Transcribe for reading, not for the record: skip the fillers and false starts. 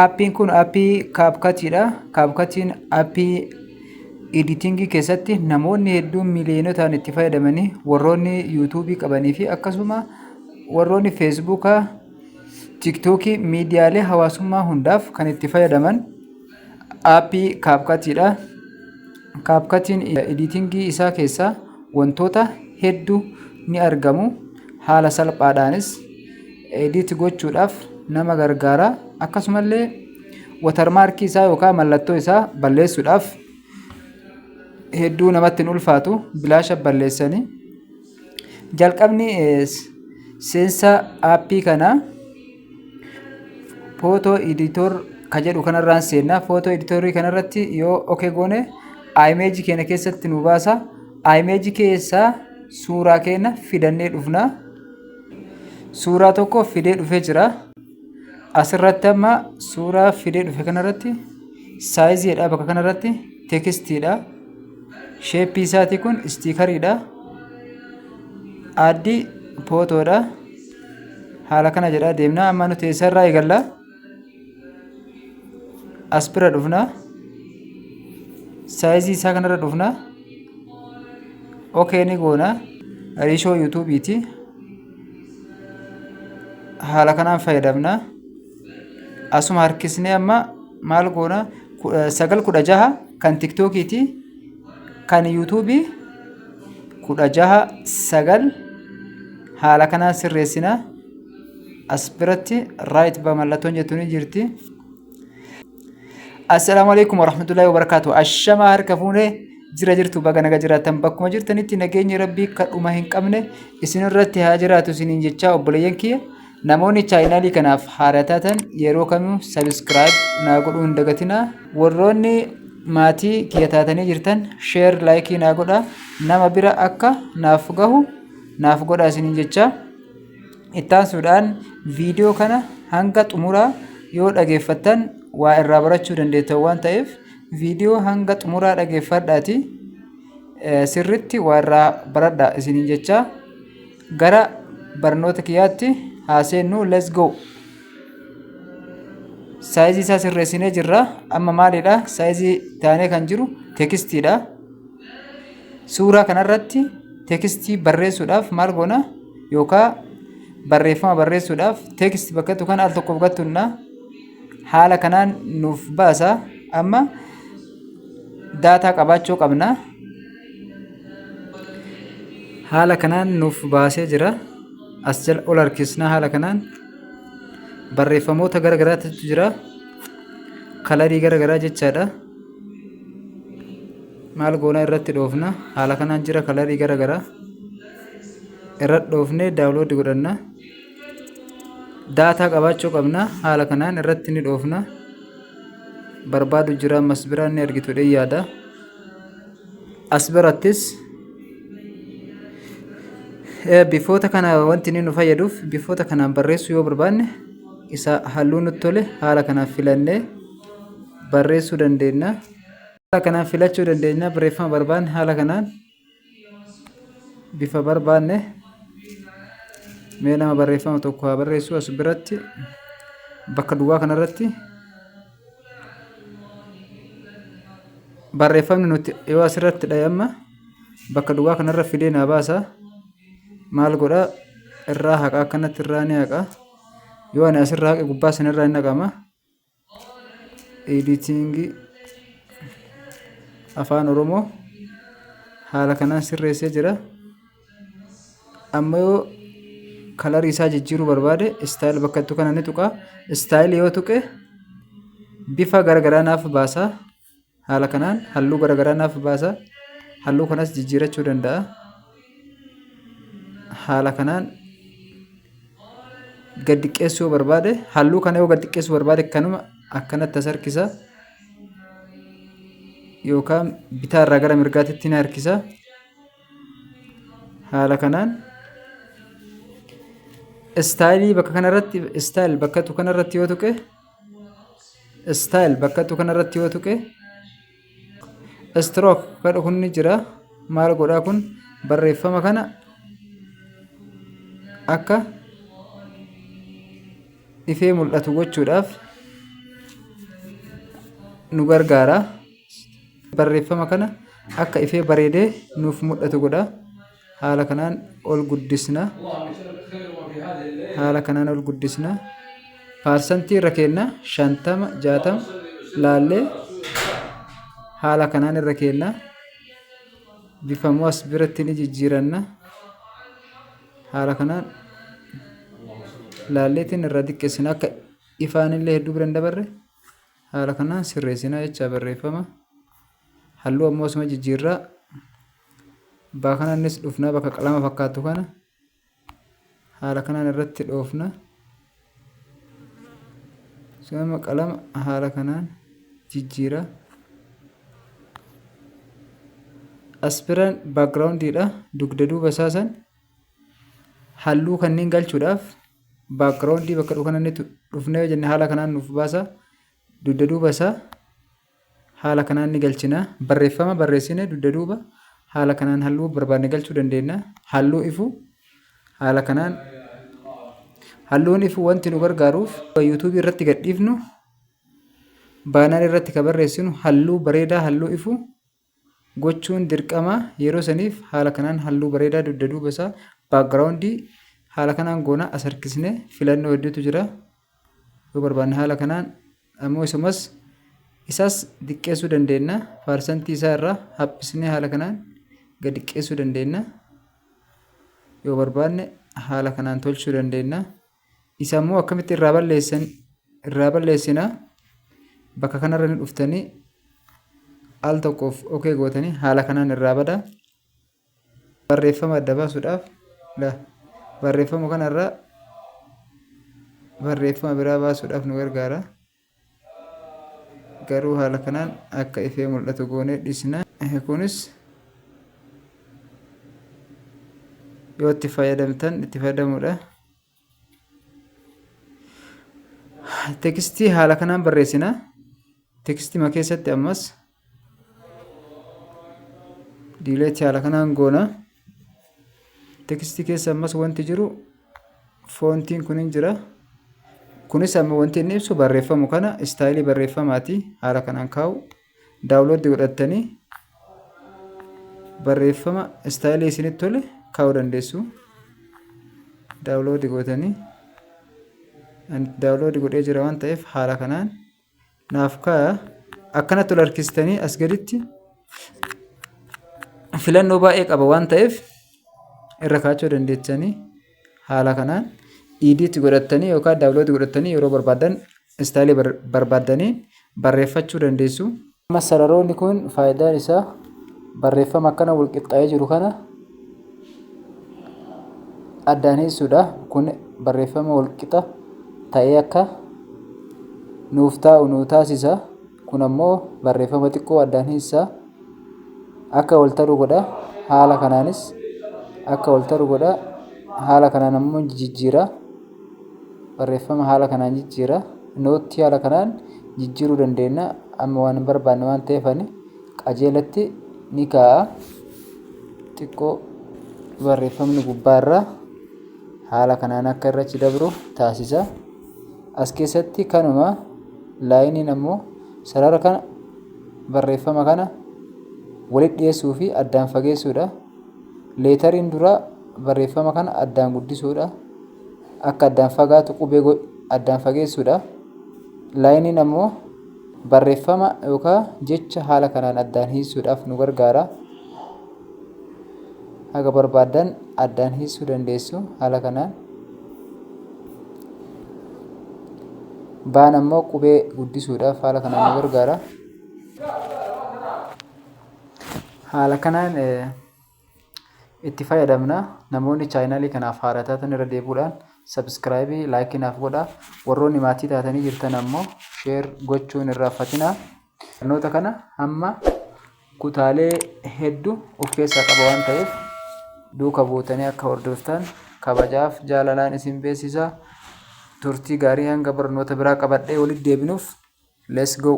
Aappiin kun aappii CapCutiidha. CapCutiin aappii editingii keessatti namoonni hedduun miiliyonotaan itti fayyadamanii, warroonni YouTubeii qabanii fi akkasuma warroonni Facebookaa, TikTokii, miidiyaalee hawaasummaa hundaaf kan itti fayyadaman aappii CapCutiidha. CapCutiin editingii isaa keessaa wantoota hedduu ni argamu. Haala salphaadhaanis edit gochuudhaaf nama gargaara. Akkasumallee watermarkii isaa yookaan mallattoo isaa balleessuudhaaf hedduu namatti hin ulfaatu, bilaasha balleessanii. Jalqabni seensa aappii kanaa photo editor ka jedhu kanarraan seenna. Photo editorii kanarratti yoo okay goone, image keenya keessatti nu baasa. Image keessaa suuraa keenya fidannee dhufna. Suuraa tokko fidee dhufee jira. Asirratti amma suuraa fidee dhufe kanarratti sizeiidha, bakka kanarratti textiidha. Shapeii isaatii kun stickeriidha. Add photodha. Haala kana jedhaa deemna. Amma nuti eessarraa eegalla? As bira dhufna. Sizeii isaa kanarra dhufna. Okay ni goona. Ratio YouTubeiiti. Haala kanaan fayyadamna. Asuma harkisnee amma maal goona? 9:16 kan TikTokiiti. Kan YouTubeii 16:9 haala kanaan sirreessina. As biratti right ba mallattoon jettu ni jirti. Assalaamu alaikum warahmatullahi wabarakatuh. Ashamaa, harka fuunee, jira jirtu? Baga naga jiraattan. Bakkuma jirtanitti nageenyi Rabbii kadhuma hin qabne isin irratti haa jiraatu isiniin jechaa, obboleeyyan kiyya, namoonni channelii kanaaf haaraa taatan yeroo kamuu subscribe naa godhuu hin dagatinaa. Warroonni maatii kiyya taatanii jirtan share, likeii naa godhaa, nama bira akka naaf gahu naaf godhaa isiniin jechaa. Ittaansuudhaan viidiyoo kana hanga xumuraa yoo dhageeffattan waa irraa barachuu dandeettan waan ta'eef, viidiyoo hanga xumuraa dhageeffadhaati sirritti waa irraa baradhaa isiniin jechaa, gara barnoota kiyyaatti haa seennu. Let's go. Sizeii isaa sirreessinee jirra. Amma maalidha? Sizeii taanee kan jiru textiidha. Suuraa kanarratti textii barreessuudhaaf maal goona? Yookaan barreeffama barreessuudhaaf text bakka kan al tokkoof gattunna, haala kanaan nuuf baasa. Amma data qabaachuu qabna. Haala kanaan nuuf baasee jira. As jala ol harkisnaa, haala kanaan barreeffamoota gara garaatu jira, colorii gara garaa jechaadha. Maal goonaa? Irratti dhoofna. Haala kanaan jira, colorii gara garaa irra dhoofnee download godhanna. Data qabaachuu qabna. Haala kanaan irratti ni dhoofna. Barbaadu jira, ammas biraan ni argitu yaada. As birattis bifoota kana wanti inni nu fayyaduuf, bifoota kanaan barreessuu yoo barbaanne, isa halluu nutti tole haala kanaan filannee barreessuu dandeenya. Haala kanaan filachuu dandeenya barreeffama barbaanne, haala kanaan bifa barbaanne. Mee nama barreeffama tokko haa barreessu. As biratti bakka duwwaa kanarratti barreeffamni nuti yoo asirratti dhaye, amma bakka duwwaa kanarra fidee naa baasa. Maal godha? Irraa haqa, akkanatti irraa ni haqa. Yoo ani asirraa haqe, gubbaa sanirraa hin haqama. Editingii Afaan Oromoo haala kanaan sirreessee jira. Amma yoo colorii isaa jijjiiruu barbaade, style bakka ittu kana ni tuqa. Style yoo tuqe, bifa garagaraa naaf baasa. Haala kanaan halluu garagaraa naaf baasa. Halluu kanas jijjiirachuu danda'a. Haala kanaan gad xiqqeessuu yoo barbaade, halluu kana yoo gad xiqqeessuu barbaade, kanuma akkanatti as harkisa yookaan bitaa irraa gara mirgaatitti ni harkisa. Haala kanaan styleii bakka kanarratti, style bakka kanarratti yoo tuqe, style bakka kanarratti yoo tuqe, stroke kadhu kun ni jira. Maal godhaa kun? Barreeffama kana akka ifee mul'atu gochuudhaaf. nu gargaara. Barreeffama kana akka ifee bareedee nuuf mul'atu godha. Haala kanaan ol guddisna. Haala kanaan ol guddisna. Paarsantii irra keenna 50, 60 laallee haala kanaan irra keenna. Bifa immoo as biratti ni jijjiiranna. Haala kanaan laalleetiin irraa xiqqeessina, akka ifaanillee hedduu bira hin dabarre haala kanaan sirreessina jecha barreeffama. Halluu ammoo asuma jijjiirraa. Bakka kanaanis dhufna, bakka qalama fakkaattu kana haala kanaan irratti dhoofna. Suma qalama haala kanaan jijjiira. As biraan backgroundiidha. Dugda duuba isaa san halluu kanneen galchuudhaaf backgroundii bakka dhufu kanatti dhufnee yoo jenne haala kanaan nuuf baasa. Dugda duuba isaa haala kanaan ni galchina. Barreeffama barreessine dugda duuba haala kanaan halluu barbaadne galchuu dandeenya. Halluu ifu haala kanaan, halluun ifu wanti nu gargaaruuf YouTubeii irratti gadhiifnu, banner irratti ka barreessinu halluu bareedaa, halluu ifu gochuun dirqama. Yeroo saniif haala kanaan halluu bareedaa dugda duuba isaa backgroundii haala kanaan goona. As harkisne filannoo hedduutu jira. Yoo barbaanne haala kanaan ammoo isumas isaas xiqqeessuu dandeenya. Paarsantii isaa irraa haphisnee haala kanaan gad xiqqeessuu dandeenya. Yoo barbaanne haala kanaan tolchuu dandeenya. Isa immoo akkamitti irraa balleessan? Irraa balleessina. Bakka kanarra ni dhuftanii al tokkoof okay gootanii haala kanaan irraa bada. Barreeffama adda baasuudhaaf, barreeffama kanarraa barreeffama biraa baasuudhaaf nu gargaara. Garuu haala kanaan akka ifee mul'atu goonee dhisna. Kunis yoo itti fayyadamtan itti fayyadamuudha. Textii haala kanaan barreessina. Textima keessatti ammas delete haala kanaan goona. Textii keessa ammas wanti jiru fontiin kun hin jira. Kunis amma wanti inni ibsu barreeffamu kana styleii barreeffamaati haala kanaan kaa'u. Download godhattanii barreeffama styleii isinitti tole kaa'uu dandeessu. Download gootanii, download godhee jira waan ta'eef haala kanaan naaf kaa'a. Akkanatti ol harkistanii as gaditti filannoo baay'ee qaba waan ta'eef irra kaa'achuu dandeessanii, haala kanaan edit godhattanii yookaan download godhattanii yeroo barbaadan styleii barbaaddanii barreeffachuu dandeessu. Amma sararoonni kun faayidaan isaa barreeffama akkana wal qixxaa'ee jiru kana addaan hiisuudha. Kun barreeffama wal qixa ta'ee akka nuuf taa'u nu taasisa. Kun ammoo barreeffama xiqqoo addaan hiisa. Akka wal taru godha. Haala kanaanis akka wal taru godha. Haala kanaan ammoo jijjiira. Barreeffama haala kanaan jijjiira. Noteii haala kanaan jijjiiruu dandeenya. Amma waan hin barbaanne waan ta'eef ani qajeelatti ni kaa'a. Xiqqoo barreeffamni gubbaarraa haala kanaan akka irrachi dabru taasisa. As keessatti kanuma. Lineiin ammoo sarara kana barreeffama kana walitti dhiyeessuu fi addaan fageessuudha. Letteriin duraa barreeffama kana addaan guddisuudha. Akka addaan fagaatu qubee addaan fageessuudha. Lineiin ammoo barreeffama yookaan jecha haala kanaan addaan hiisuudhaaf nu gargaara. Haga barbaaddan addaan hiisuu dandeessu haala kanaan. Baan ammoo qubee guddisuudhaaf haala kanaan nu gargaara. Haala kanaan itti fayyadamna. Namoonni channelii kanaaf haaraa taatan irra deebi'uudhaan subscribeii, likeii naaf godhaa. Warroonni maatii taatanii jirtan ammoo share gochuun hin irraanfatinaa. Barnoota kana hamma kutaalee hedduu of keessaa qaba waan ta'eef duuka buutanii akka hordoftan kabajaaf jaalalaan isin beeksisa. Turtii gaarii, hanga barnoota biraa qabadhee walitti deebinuuf, let's go.